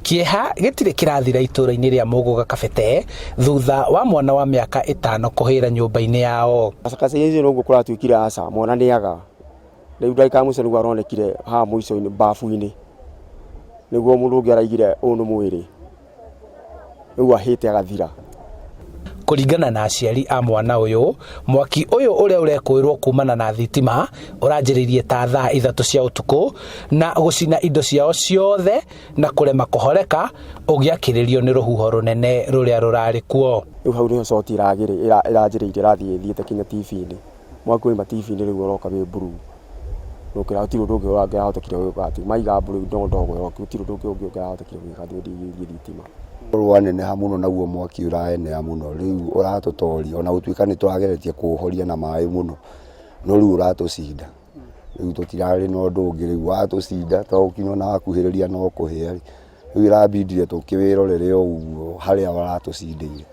Kĩeha gĩtirĩ kĩrathira itũũra-inĩ rĩa Mũgũga Kabete thutha wa mwana wa mĩaka ĩtano kũhĩra nyũmba-inĩ yao. Kacaici ũguo kũratuĩkire aca mwana nĩ aga rĩu ndagĩka ya mũico nĩguo aronekire haha mũico-inĩ bafu-inĩ nĩguo mũndũ ũngĩ araigire ũyũ nĩ mwĩrĩ rĩu ahĩte agathira. Kũringana na aciari a mwana ũyũ, mwaki ũyũ ũrĩa ũrekũĩrwo kumana na thitima ũranjĩrĩirie ta thaa 3 cia ũtukũ na gũcina indo ciao ciothe na kũrema kũhoreka ũgĩakĩrĩrio nĩ rũhuho rũnene rũrĩa rũrarĩ kuo. Rĩu hau nĩho short ĩranjĩrĩirie ĩrathiĩ ĩthiĩte kinya TV-inĩ. Mwaki wauma TV-inĩ rĩu ũroka wĩ blue. Gũtirĩ ũndũ ũngĩ ũngĩrahotokire gwĩka atĩ maiga blue no ndogo yoke gũtirĩ ũndũ ũngĩ ũngĩrahotokire gwĩka atĩ ndĩgĩrie thitima. Rwaneneha mũno naguo mwaki ũraenea mũno rĩu ũratũtoria ona gũtuĩka nĩ tũrageretie kũũhoria na maĩ mũno no rĩu ũratũcinda. Rĩu tũtirarĩ na ũndũ ũngĩ rĩu watũcinda tondũ kinya ona wakuhĩrĩria no kũhĩa rĩ, rĩu ĩrabindire tũkĩwĩrorere o ũguo harĩa ũratũcindĩire.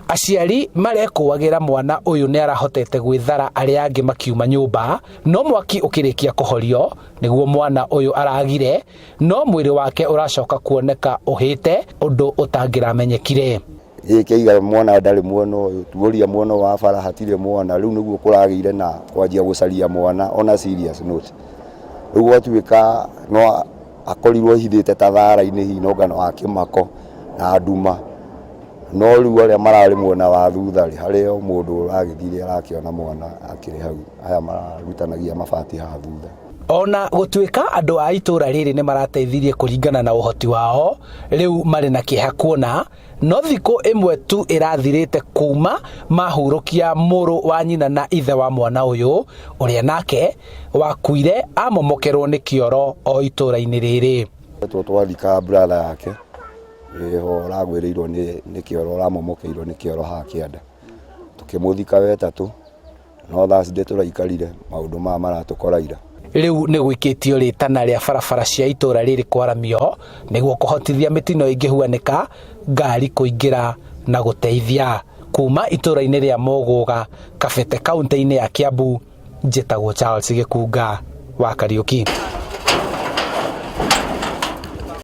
Aciari marekũagĩra mwana ũyũ nĩ arahotete gwĩthara arĩa angĩ makiuma nyũmba, no mwaki ũkĩrĩkia kũhorio nĩguo mwana ũyũ aragire, no mwĩrĩ wake ũracoka kuoneka ũhĩte ũndũ ũtangĩramenyekire. Gĩkĩiga mwana ndarĩ mwena ũyũ, tuoria mwena wa bara hatirĩ mwana, rĩu nĩguo kũragĩire na kwanjia gũcaria mwana on a serious note. Rĩu gwatuĩka no akorirwo ehithĩte ta thara-inĩ hihi no anga wa kĩmako na nduma, no rĩu arĩa mararĩ mwena wa thutha rĩ, harĩ o mũndũ ũragĩthire arakĩona mwana akĩrĩ hau, aya mararutanagia mabati haha thutha. Ona gũtuĩka andũ a itũũra rĩrĩ nĩ marateithirie kũringana na ũhoti wao, rĩu marĩ na kĩeha kuona no thikũ ĩmwe tu ĩrathirĩte kuma mahurũkia mũrũ wa nyina na ithe wa mwana ũyũ, ũrĩa nake wakuire amomokerwo nĩ kĩoro o itũũra-inĩ rĩrĩ. Twathika brother yake ĩho ũragwĩrĩirwo nĩ kĩoro ũramomokeirwo nĩ kĩoro haha kĩanda, tũkĩmũthika wetatũ no Thursday tũraikarire maũndũ maya maratũkora ira. Rĩu nĩ gwĩkĩtio rĩtana rĩa barabara cia itũũra rĩrĩ kwaramio nĩguo kũhotithia mĩtino ĩngĩhuanĩka ngari kũingĩra na gũteithia. Kuma itũũra-inĩ rĩa Mũgũga, Kabete, kaunti-inĩ ya Kiambu, njĩtagwo Charles Gĩkunga wa Kariũki.